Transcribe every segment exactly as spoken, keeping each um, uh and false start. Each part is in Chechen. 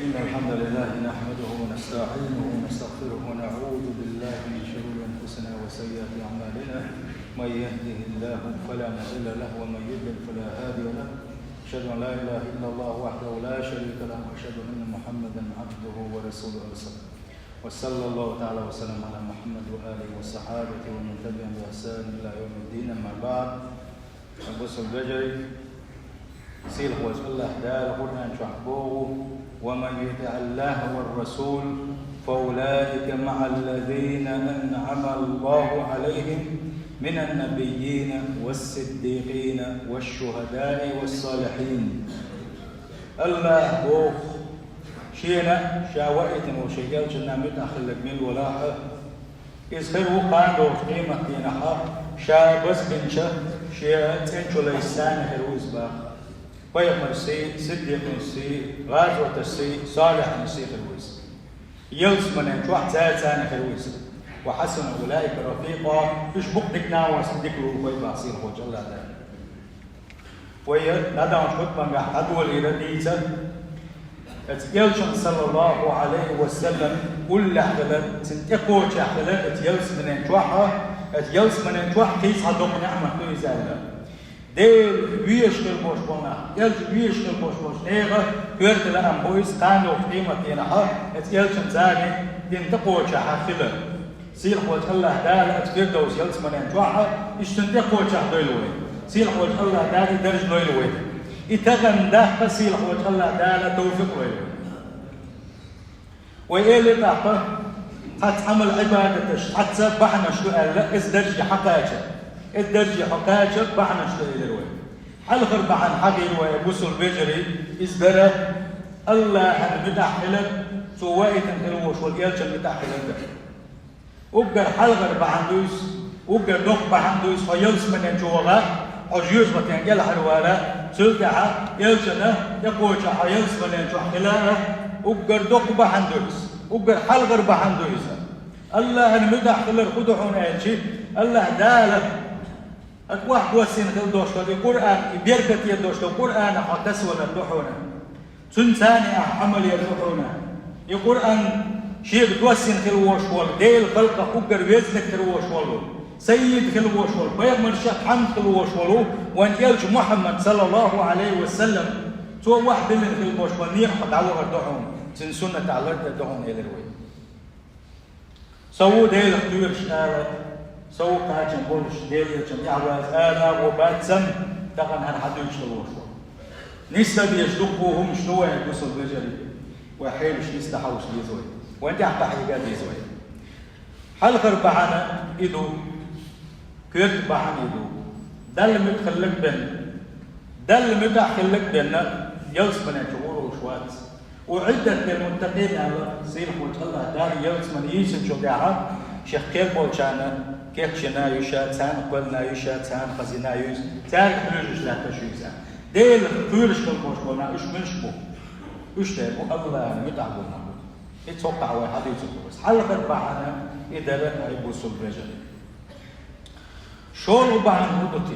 إن الحمد لله نحمده ونستعينه ونستغفره ونعوذ بالله من شرور أنفسنا وسيئات أعمالنا. من يهده الله فلا مضل له ومن يضلل فلا هادي له. أشهد أن لا إله إلا الله وحده لا شريك له وأشهد أن محمدا عبده ورسوله أرسله. وصلى الله تعالى وسلم على محمد وآله وصحابته ومن تبعهم بإحسان إلى يوم الدين. أما بعد. Бусалба вежарий, сийлахьволча АллахӀ Дала Къуръан чу боху: «ومن يطع الله والرسول فأولئك مع الذين أنعم الله عليهم من النبيين والصديقين والشهداء والصالحين». АллахӀа боху: шена, ша ваийтина волу шен элчанна муьтӀахь хилларг мила валахь а, иза хир ву кхана долчу къематдийнахь ша базбинчу шен цӀеначу лайшца хир ву иза боху. Пайхамаршций, сиддикъашций, гӀазоташций, салихьашций хир ву иза. Ялсаманин чохь цаьрца хир ву иза. «وحسن أولئك رفيقا», уьш бу-кх дика нахана дика луург вай боху сийлахьволчу АллахӀ Дала. Вай дӀадаханчу хутбангахь дӀадолийра дийца, оцу элчанна, саллаллаху Ӏалайхи ва саллам, уллехь хилар, цуьнан тӀекхочехь хилар оцу ялсаманин чохь а, оцу ялсаманин чохь кхин а цхьа доккха неӀмат ду иза аьлла. Дела везаш хила болуш болу нах, элча везаш хила болуш болчу нехан коьрта лаам бу иза кхана долчу къематдийнахь а, оцу элчанца дина тӀекхочехь хилар. Сийлахьволчу АллахӀ Дала оцу Фирдовс ялсаманин чохь а, иштта цуьнан тӀекхочехь дойла вай. Сийлахьволчу АллахӀ Дала и даржа лойла вай. И тахана даккха сийлахьволчу АллахӀ Дала тавфикъ лойла вай. Вай элира тӀаккха, цхьацца Ӏамал-Ӏибадаташ, цхьацца бахьанаш ду аьлла, иза дарже хьакхача. Иза дарже хьакхача бахьанаш ду элира вай. Хьалхара бахьана хьахийра вай, бусалба вежарий, иза дара АллахӀан муьтӀахь хилар, цо ваийтина хила волуш волу элчан муьтӀахь хилар дара. Уггар хьалхара бахьана ду иза, уггар доккха бахьана ду иза, хьо ялсаманин чу ваха, хьо жоьжахатин кӀелхьара вала, цул тӀаьхьа элчанна тӀекхоча хьо ялсаманин чохь хила а, уггар доккха бахьана ду иза, уггар хьалхара бахьана ду иза. АллахӀан муьтӀахь хилар хӀун ду хьуна аьлчи, АллахӀ Дала аса охьадоссийна хила долуш долу и Къуръан, и беркате долуш долу Къуръанах хьо тасавалар ду хьуна. Цуьнца ахь Ӏамал яр ду хьуна. И Къуръан шега доссийна хила волуш волу, Делан халкъах уггар везаниг хила волуш волу, саййид хила волуш волу, пайхамаршех хьанна хила волуш волу, вайн элча Мухьаммад, саллаллаху Ӏалайхи ва саллам, цо охьадиллина хила болуш болу некъа хьо дӀавахар ду хьуна, цуьнан суннатехь лардар ду хьуна элира вай. Со ву Делах кхоьруш ала, со ву кхачам болуш, Делан элчанна тӀаьхьаваза ала, вон бац сан, тахана хӀара хьан дуьйцуш хила волуш ву. Нисса дезаш дуккха хӀуманаш ду вайн, бусалба вежарий, вай хьелаш нисса хьовса деза вай. Вайн тӀаьхьа къахьега деза вай. Хьалхара бахьана и ду, коьрта бахьана и ду. Далла муьтӀахь хилларг бен, Далла муьтӀахь хилларг бен, ялсаманин чу гӀур волуш вац. «УӀиддат лилмуттакъин», аьлла, сийлахьволчу АллахӀ Дала ялсамани йийцинчул тӀаьхьа, шех кхел болчарна кечйина ю ша, царна кхоьллина ю ша, царна хазйина ю иза, цаьрга хьоьжуш лаьтташ ю иза. Делах кхоьруш хила болуш болу нах, уьш муьлш бу? Уьш дера бу АллахӀан муьтӀахь болу нах бу. И цхьа кхаъ вай хьадуьйцур ду. Хьалхара бахьана и дара, хьай бусалба вежарий. ШолгӀа бахьана хӀун ду те?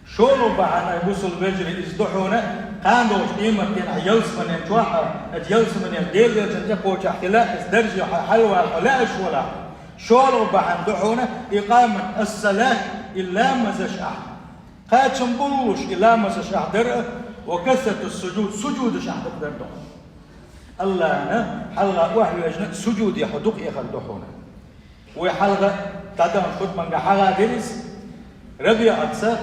ШолгӀа бахьана, хьай бусалба вежарий, иза ду хьуна, кхана долчу къематдийнахь ялсаманин чохь а, оцу ялсаманин Делан элчанна тӀекхочехь хила, иза дарже хьо хьалавала хьо лаьаш валахь. ШолгӀа бахьана ду хьуна, икъамат ас-салат, и ламазаш ахь. Кхачам болуш и ламазаш ахь дара, ва касратус-сужуд, сужудаш ахь дукха дар ду хьуна. АллахӀана хьалха охьавежна сужуде хьо дукха эхар ду хьуна. Вай хьалха дӀадаханчу хутбангахь хьахадира иза. РабиӀатца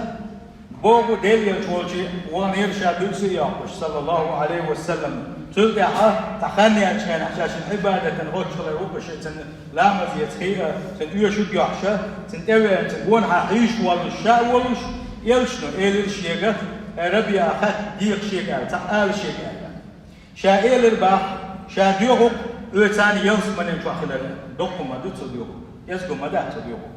боху Делан элча волчу ваханера ша буьйса а йоккхуш, саллаллаху Ӏалайхи ва саллам. Цул тӀаьхьа цхьа хан яьллачу хенахь ша шен Ӏибадатан гӀоттуш хилар ву, ша цуьнан ламаз эца хиъна, цуьнан оьшург йохьуш, цуьнан тӀевеана, цуьнан гонахьа хьийзаш воллуш, ша а воллуш, элчано элира шега, хӀай РабиӀа, хатта деха шега аьлла, цхьаъ ала шега аьлла. Ша элира боху, ша доьху-кх оьцана ялсаманин чохь хилар. Доккха ма ду цо доьхург, кӀезиг ма дац цо доьхург.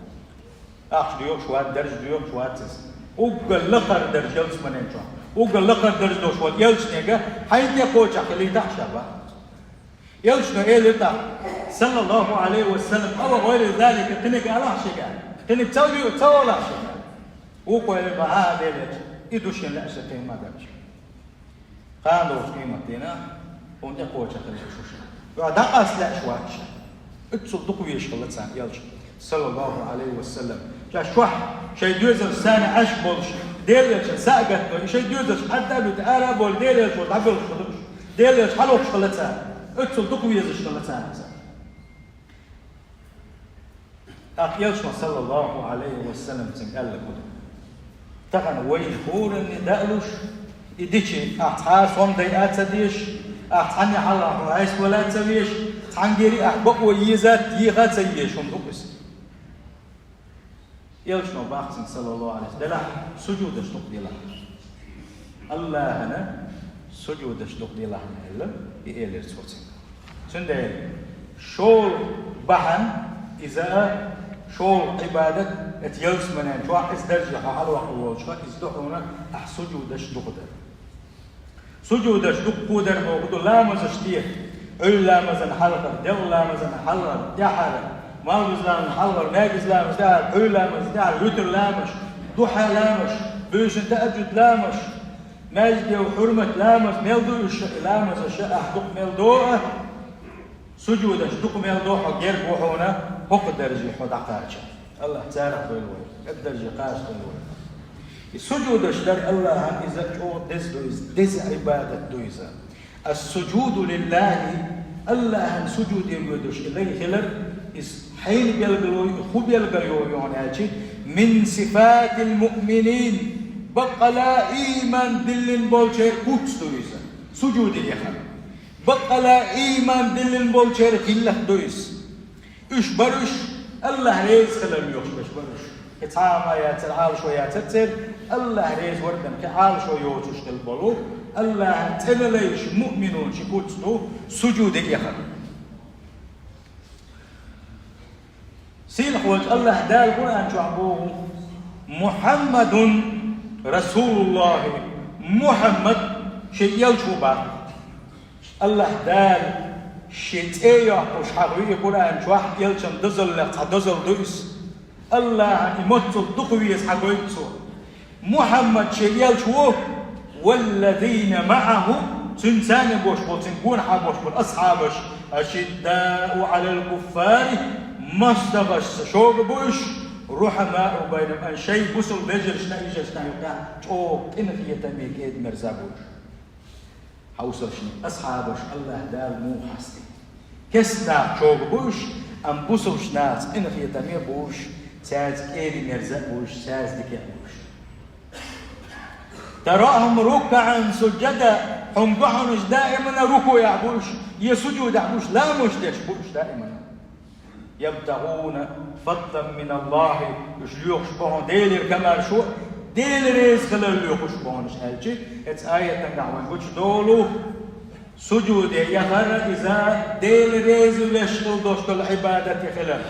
Ахча доьхуш вац, даржа доьхуш вац иза. Уггар лакхара даржа ялсаманин чохь, уггар лакхара даржа долуш волу элчанега хьайна тӀекхочехь хилийта ахь ша боху. Элчано элира тӀаккха, саллаллаху Ӏалайхи ва саллам: «Ав гӀайра залика», кхиниг алахь шега, кхиниг ца, ца олахь шега. Вукхо элира боху: «ХӀаъ, Делан элча, и ду шена лаьа ша кхин ма даржа». Кхана долчу къематдийнахь хьуна тӀекхочуш хилла шу ша. Ва дӀакъаста лаьаш вац ша. Уьццул дукха везаш хилла царна элча, саллаллаху Ӏалайхи ва саллам. Ша чохь шайн доьзалш санна Ӏаш болуш, Делан элчан са а гатдой, и шайн доьзалш хьадда а дуьту, ара а болу, Делан элча дӀабевлла хилла уьш. Делан элча хьалохуш хилла царна. Уьццул дукха везаш хилла царна цара. ТӀаккха элчано, саллаллаху Ӏалайхи ва саллам, цуьнга аьлла хӀума: «Тахана вайна хӀоранна даалуш, и дичи ахь цхьа а сом дайа а ца дезаш, ахь цхьанна хьалха хьо Ӏеса вала а ца везаш, цхьаьнгара ахь бакъо еза а, еха а ца езаш хӀума ду иза». Элчано боху цуьнга, саллаллаху Ӏалайхи ва саллам: «Делахь, сужудаш дукха делахь». АллахӀана сужудаш дукха делахь аьлла, и элира цо цуьнга. Цундела шолгӀа бахьана иза а, шолгӀа Ӏибадат, эца ялсаманен чохь иза дарже хьо хьалаваккха волчуха, иза ду хьуна ахь сужудаш дукха дар. Сужудаш дукха дар бохург ду ламазаш те: Ӏуьйра ламазан хьалхара, делкъа ламазан хьалхара, тӀаьхьара, малхбуза ламазан хьалхара, маьркӀажа ламазан тӀаьхьара, Ӏуьйра ламазан тӀаьхьара, витр ламазаш, духьа ламазаш, буьйсанна тахӀажжуд ламазаш, маьждиге хьурмат ламазаш, мел ду уьш и ламазаш, ахь дукха мел до а, сужудаш дукха мел до хьо, герга ву хьуна хӀокху дарже хьо дӀакхача. АллахӀ царах дойла вай, кӀад дарже кхачадойла вай. И сужудаш дар АллахӀана иза чӀогӀа деза ду иза, деза Ӏибадат ду иза. Ас-сужуду лиллахӀи, АллахӀана сужуде воьдуш и лай хилар, иза хьенан билгало ю, хӀун билгало ю хьуна аьлча, мин сифатил муъминин, баккъала ийман диллина болчеран куц ду иза, сужуде яхар. Баккъала ийман диллина болчеран гӀиллакх ду иза. Уьш баруш АллахӀ реза хилар лоьхуш берш баруш. Кхин цхьа а ма яцара, Ӏалашо яцара церан, АллахӀ реза вардан кхин Ӏалашо йоцуш хилла болу, АллахӀан цӀена лайш, муъминун ши куц ду, сужуде яхар. Сийлахь волчу АллахӀ Дала Къуръан чохь боху: «Мухьаммадун расулуллахӀи», Мухьаммад шен элча ву боху. АллахӀ Дала шен цӀе йоккхуш хьахийна и Къуръан чохь, элчан дозаллех цхьа дозалла ду иза. АллахӀана и моццул дукха веза хьагойту цо. Мухьаммад шен элча ву, «валлазина маӀаху», цуьнан царна бош болу, цуьнан гонахьа бош болу асхьабаш, «ашиддау Ӏалал куффари», мостагӀашца шога бу уьш, «рухьамау байнахум», шайн бусул вежаршна а, йижаршна а юкъахь чӀогӀа къинхетаме, кӀеда-мерза бу уьш. Хьовсалшна, асхьабаш АллахӀ Дала муха хьастина. Кестта нах чӀогӀа бу уьш, амма бусулш нахаца къинхетаме бу уьш, цаьрца кӀеда-мерза а бу уьш, цаьрца дика а бу уьш. «Тарахум руккаӀан сужжада», хьуна гу хьуна уьш даимана рукуӀехь бу уьш, я сужудехь бу уьш, ламазаш деш бу уьш даимана. «ябтагӀуна фадлан миналлахӀи», уьш лоьхуш бу хьуна Делера комаьршо, Дела реза хилар лоьхуш бу хьуна уьш аьлча, эца аятангахь вайн гучудолу, сужуде яхар иза Дела реза веш хила долуш долу Ӏибадат и хилар.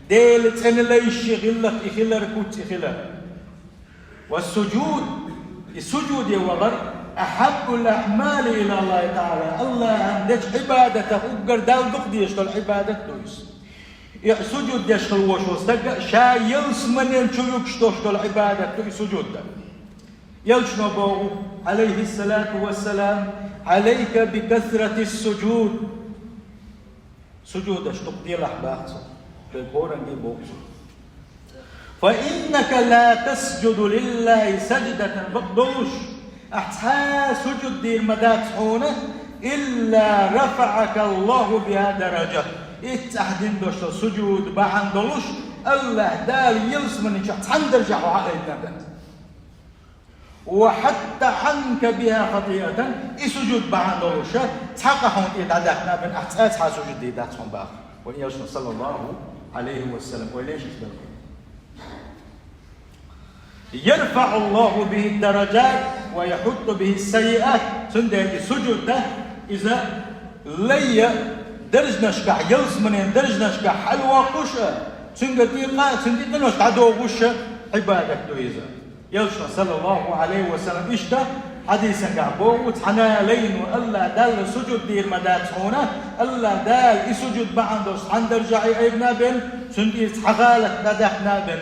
Делан цӀена лайш и хилар, и хилар, куц и хилар. Ва сужуд, и сужуде вахар, ахьаббул аӀмали илаллахӀи таӀала, АллахӀана дечу Ӏибадатах уггар Далла дукха дезаш долу Ӏибадат ду иза. И сужуд деш хила волуш волу стаг ша ялсаманен чу вуьгуш долуш долу Ӏибадат ду и сужуд дар. Элчано боху, Ӏалайхиссалату вассалам: «Ӏалайка бикасратис сужуд». Сужудаш дукха делахь боху цо, хӀоранге боху цо. «Фа иннака ла тасжуду лиллахӀи саждатан», бакъдолуш, ахь цхьа а сужуд дийр ма дац хьуна, «илла рафаӀакаллахӀу бихӀа даража». Иццахь дина долуш долу сужуд бахьана долуш, АллахӀ Дала ялсамани чохь цхьана даржехь хьо хьаайдина дац. «Ва хьатта хьанка бихӀа хатӀиатан», и сужуд бахьана долуша, цхьа къа хьуна тӀе дӀадаьккхина бен, ахь цкъа а цхьа сужуд дийр дац хьуна боху вайн Элчано, саллаллахӀу Ӏалайхи ва саллам, вай лешаш белхи. «ЯрфаӀуллахӀу бихӀи даражат ва яхьутту бихӀи саййиат». Цундела и сужуд дан, иза лайя даржнашкахь, ялсаманен даржнашкахь хьалавоккхуш а, цуьнга тӀекъа а, цуьнан тӀе къинош дӀадохуш а Ӏибадат ду иза. Элчано, саллаллахӀу Ӏалайхи ва саллам, иштта хьадисангахь боху: «Цхьана а лайно АллахӀ Далла сужуд дийр ма дац хьуна, АллахӀ Дала и сужуд бахьана долуш цхьана даржехь айбина а бен, цуьнан тӀера цхьа гӀалат дӀадаьккхина а бен».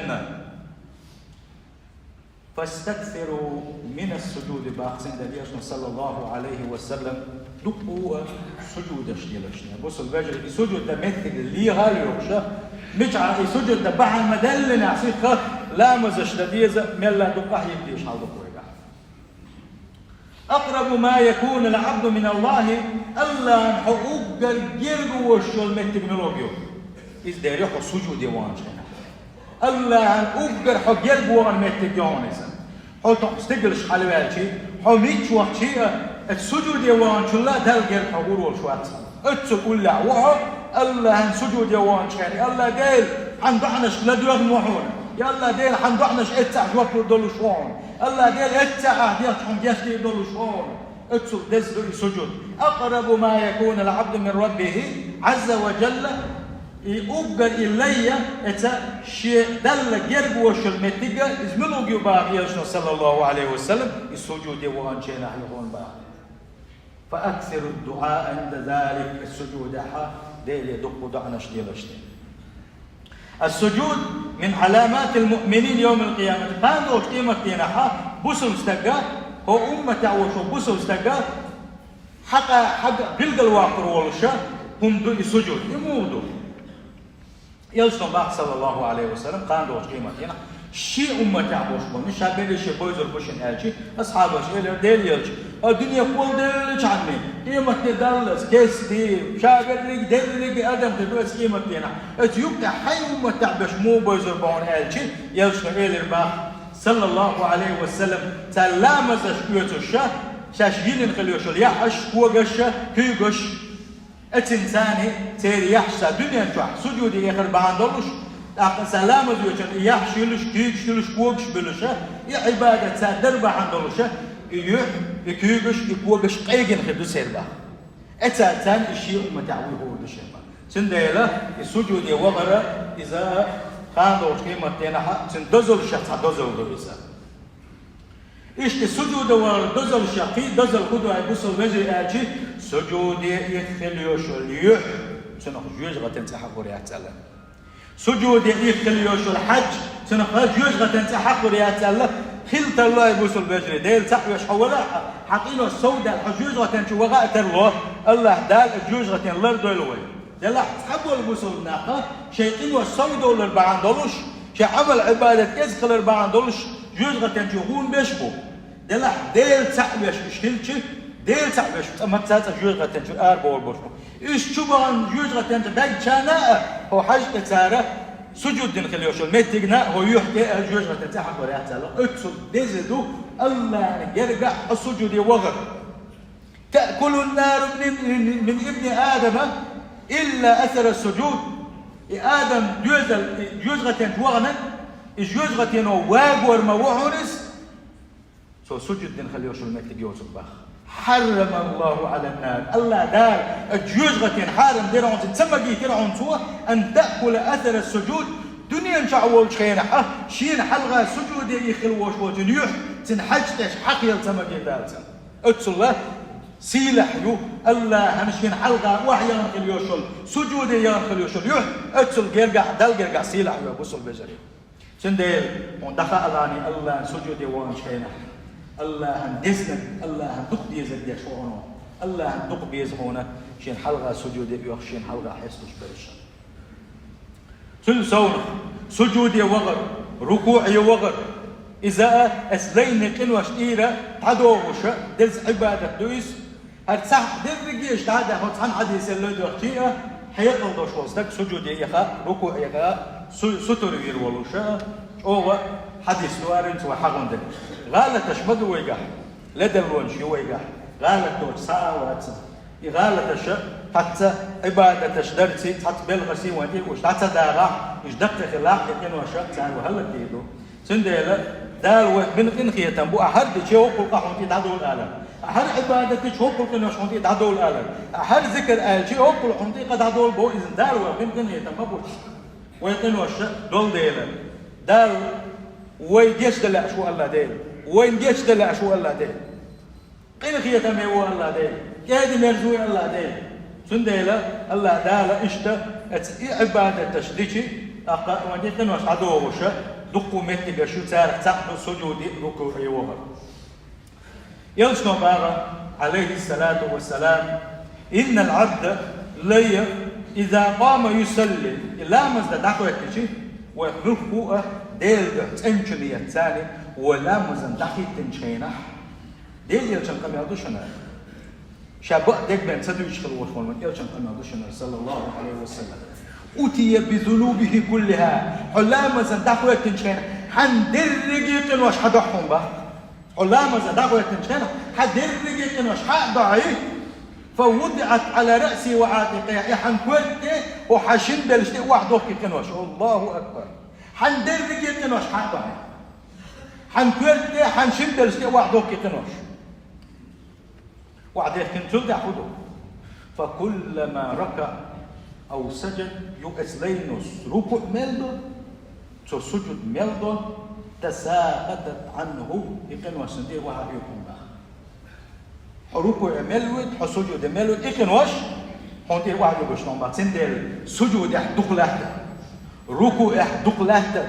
فاستكثروا من السجود, бахсин да Элчано, саллаллаху Ӏалайхи ва саллам, дукха сужудаш делаш. Бусалба вежарий, сужуд де меттиг леха йоахаш, мича и сужуд де бахьан ма даллинехь сиха ламазаш дан деза, мелла дукха хьийга дезаш хьал ду вайгахь. أقرب ما يكون العبد من الله, Аллахьана хьо уггар герга волуш йолу меттиг муьлха ю? Иза дера хьо сужуде ваханчу хенахь. Аллахьана уггар хьо герга вахана меттиг ю хьуна иза. Хьо тӀом стигалш хьалаваьлчий, хьо мича вахчий а, оцу сужуде ваханчул а Далла герга хьо гур волуш вац. Оццул уллехь ву хьо, Аллахьана сужуде ваханчу хенахь: «Я Аллах Дела, хьан доӀанашка ладоьгӀна ву хьуна. Я Аллах Дела, хьан доӀанаш эццахь жоп лур долуш ву хьуна. Я Аллах Дела, эццахь ахь дехча хьуна гечдийр долуш ву хьуна». Оццул деза ду и сужуд. أقرب ما يكون العبد من ربه عز وجل. И уггар и лайя, эца шен Далла герга волуш йолу меттиг а, иза муьлха ю баха Элчано, саллаллаху Ӏалайхи ва саллам, и сужуде ваханчу хенахь ю хьуна баха. فأكثروا الدعاء عند ذلك, и сужудехь Деле дукха доӀанаш делаш. السجود من علامات المؤمنين يوم القيامة. Кхана долчу къематдийнахь бусалба стага, хӀокху умматехь волчу бусалба стага хьакъа, хьакъа билгалваккхур волуш хӀума ду и сужуд. И муха ду? Элчано баха, саллаллаху Ӏалайхи ва саллам, кхана долчу къематдийнахь шен умматехь болуш болу, ша берриг шен бойзур бу шуна аьлча, асхьабаша элира: «Делан Элча, а дуьне кхолладеллачхьана, къематде даллалц, кестий, ша берриг, дерриг адам хир ду оцу къематдийнахь. Оцу юккъехь хьайн умматехь берш муха бойзур бу хьуна?» аьлча, Элчано элира баха, саллаллаху Ӏалайхи ва саллам, цара ламазаш оьцуш, шаьш йиллина хила йолуш йолу яххьаш, когаш, куьйгаш. Эццахь царна церан яххьаш цара дуьнен чохь сужуде яхар бахьана долуш, тӀаккха цара ламаз оьцуш и яххьаш йиллуш, куьйгаш йиллуш, когаш буьллуш, и Ӏибадат цара дар бахьана долуш, и юьхь, и куьйгаш, и когаш къегина хир ду церан баха. Эццахь царна и шен умматехь вуй хуур ду шен баха. Цундела и сужуде вахар, иза кхана долчу къематдийнахь цуьнан дозаллех цхьа дозалла ду иза. Иштта сужуде вахар дозаллех кхин а дозалла хӀун ду, ай бусалба вежарий, аьлча, сужуде итт хила йолуш йолу юьхь цунах жоьжахатин цӀе хьакхор яц аьлла. Сужуде итт хила йолуш йолу хьаж цунах жоьжахатин цӀе хьакхор яц аьлла. Хила тарло, ай бусалба вежарий, Дела цхьаъ веш хьо валахь а, хьан къинош сов даьлла хьо жоьжахатин чу ваха а тарло, Аллах Дала жоьжахатин лардойла вай. Делахь цхьаболу бусалба нах шайн къинош сов довлар бахьана долуш, шайн Ӏамал-Ӏибадат кӀезиг хилар бахьана долуш, жоьжахатин чу гӀур беш бу. Делахь Дела цхьаъ веш уьш хилча, Дела цхьаъ веш цкъа мацца а цкъа жоьжахатин чу арабовла болуш бу. Уьш чу бахана жоьжахатин чу баьгначарна а, хӀокху хьажа тӀе цара сужуд дина хила йолуш йолу меттигна а, хӀокху юьхь тӀе а жоьжахатин цӀе хьакхор яц аьлла. Оццул деза ду Аллахьана гергахь хьо сужуде вахар. تأكل النار من، من، من ابن آدم إلا أثر السجود. И Адам доьзал, и жоьжахатин чу вахана, и жоьжахатино вагор ма ву хьуна иза, цо сужуд дина хила йолуш йолу меттиг йоцург баха. حرم الله على النار. Аллах Дала жоьжахатин хьарам дира хьуна, ца магийтира хьуна цо, أن تأكل أثر السجود. Дуьнен чохь волчу хенахь, шена хьалха сужуде итт хила волуш волчун юьхь, цуьнан хьаж тӀеш хьакхаелла ца магийра Дала цунна. Оццул сийлахь ю Аллахьана шена хьалха охьаяхана хила йолуш йолу, сужуде яхана хила йолуш йолу юьхь, оццул гергахь, Далла гергахь сийлахь ю, бусалба вежарий. Цундела хьуна дӀахаалахь, Аллахьана сужуде ваханчу хенахь, Аллахьан дезаниг, Аллахьан дукха дезарг деш вахана, Аллахьан дукха беза хьуна шена хьалха сужуде оьхуш, шена хьалха хьесталуш берш. Цуьнан совнах сужуде вахар, рукуӀе вахар, иза а, оцу лайнийн къинош тӀера дӀадохуш деза Ӏибадат ду иза. ХӀара цхьаъ дерриге а иштта дӀа а даьхна, цхьана хьадисехь лоьдахчий а, хьекъал долуш волу стаг сужуде яха, рукуӀе яха, су-, сутара вийр волуш а, чӀогӀа хьадис ду, аренца вай хьагӀун дерг. ГӀалаташ ма ду вайгахь. Ледарлонаш ю вайгахь, гӀалат доцуш цхьа а вац. И гӀалаташа цхьацца Ӏибадаташ дарций, цхьацца белхашций вайн тӀе уьш дӀа ца дагӀахь, уьш даккхий хилахь, и къиноша цара вай хӀаллакдийр ду. Цундела Дала вайх бина къинхетам бу, ахьар дичи хӀоккхул къа хьуна тӀе дӀадовла алар. Ахьар Ӏибадат дичи хӀоккхул къинош хьуна тӀе дӀадовла алар. Ахьар зикр аьлчи хӀоккхул хьуна тӀе къа дӀадовла бо иза, Дала вайх бина къинхетам ма бу. Вайн къиноша долу дела. Дала вай гечдан лаьаш ву Аллах Дела. Вайн гечдан лаьаш ву Аллах Дела. Къинхетаме ву Аллах Дела. КӀеда-мерза ву Аллах Дела. Цундела Аллах Дала иштта оцу и Ӏибадаташ дичи, тӀаккха вайн тӀе къинош дӀадохуша, Дуккха меттигаш ю, царех цаӀ ду сужуде а, рукуӀе а вахар. Элчано баьхаб, Ӏалайхи ссалату вассалам: «إن العبد لي إذا قام يصلي», и ламаз дӀахоттача, вай муьлхха а Даьлагахьа цӀенчун яц царна, вай ламаза дӀахоттача хенахь, Даьла Элчан къамаьл ду шуна. Ша бакъдерг бен ца дуьйцуш хила волаш волча Элчан къамаьл ду шуна, саллаллаху Ӏалайхи ва саллам. «أتي بذنوبه كلها». Хьо ламаза дӀахоттача хенахь, хьа деррига къинош хьадохьа хьона, бах. Хьо ламаза дӀахоттача хенахь, хьа деррига къинош хьа а дохьий, «فوضعت على رأسه وعاتقه». И хьа коьрта тӀа, хьа шин белшта тӀа охьадохкий къинош. Аллаху акбар. Хьа деррига къинош хьа а дохьий. Хьа коьрта тӀа, хьа шин белшта тӀа охьадохкий къинош. Охьадехкина цул тӀехьа хӀун ду? «فكلما ركع أو سجد», юха цу лайно рукуӀ мел ду, цо сужуд мел ду, «تساقطت عنه», и къинош цунна тӀера охьа а оьгуш хьона, бах. Хьо рукуӀе мел вуьйту, хьо сужуде мел вуьйту, и къинош хьона тӀера охьа а оьгуш хьона, бах. Цундела сужудехь дукха лаьттар, рукуӀехь дукха лаьттар,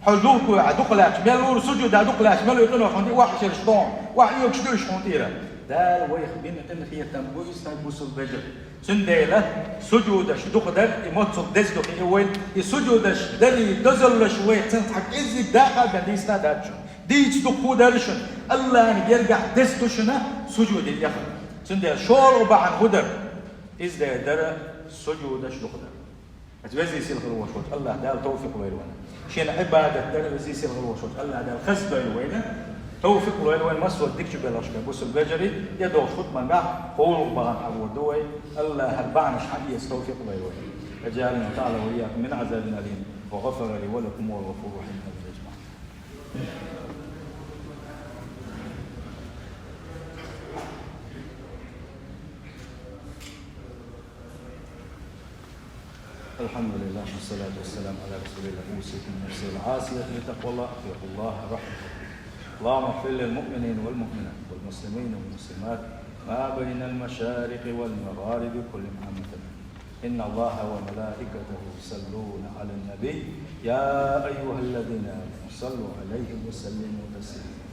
хьо рукуӀехь дукха лаьтташ мел вур, сужудехь дукха лаьтташ мел вур, и къинош хьона тӀера охьа а оьгуш хьона, охьа а оьгуш ду уьш хьона тӀера. Дала вайх бина къинхетам бу иза, бусалба вежарий. Цундела сужудаш дукха дар, и моццул деза ду хиъна вайна, и сужудаш дарий дозаллаш вайх цунца цхьа кӀеззиг дакъа а бен дийцина дац шуна. Дийца дукха хӀун дар шуна? АллахӀа гергахь деза ду шуна сужуде яхар. Цундела шолгӀа бахьана хӀун дар? Иза дар дара сужудаш дукха дар. Аса Веза-Сийлахь волаш волча АллахӀ Дала тавфикъ лойла вайна. Шена Ӏибадат дар Веза-Сийлахь волаш волча АллахӀ Дала хаза дойла вайна. Тавфикъ лойла вайна массо а дикачу белхашка, бусалба вежарий, тӀедогӀучу хутбангахь кхоалгӀа бахьана хьагур ду вай. АллахӀа хӀара бахьанаш хьаэца тавфикъ лойла вайна. أجارني الله تعالى وإياكم من عذاب أليم، وغفر لي ولكم وهو الغفور الرحيم. آمين أجمعين. الحمد لله والصلاة والسلام على رسول الله. أوصيكم ونفسي العاصية بتقوى الله. أطيعوا الله رحمكم. اللهم اغفر للمؤمنين والمؤمنات والمسلمين والمسلمات ما بين المشارق والمغارب كلهم عامة. إن الله وملائكته يصلون على النبي، يا أيها الذين آمنوا صلوا عليه وسلموا تسليما.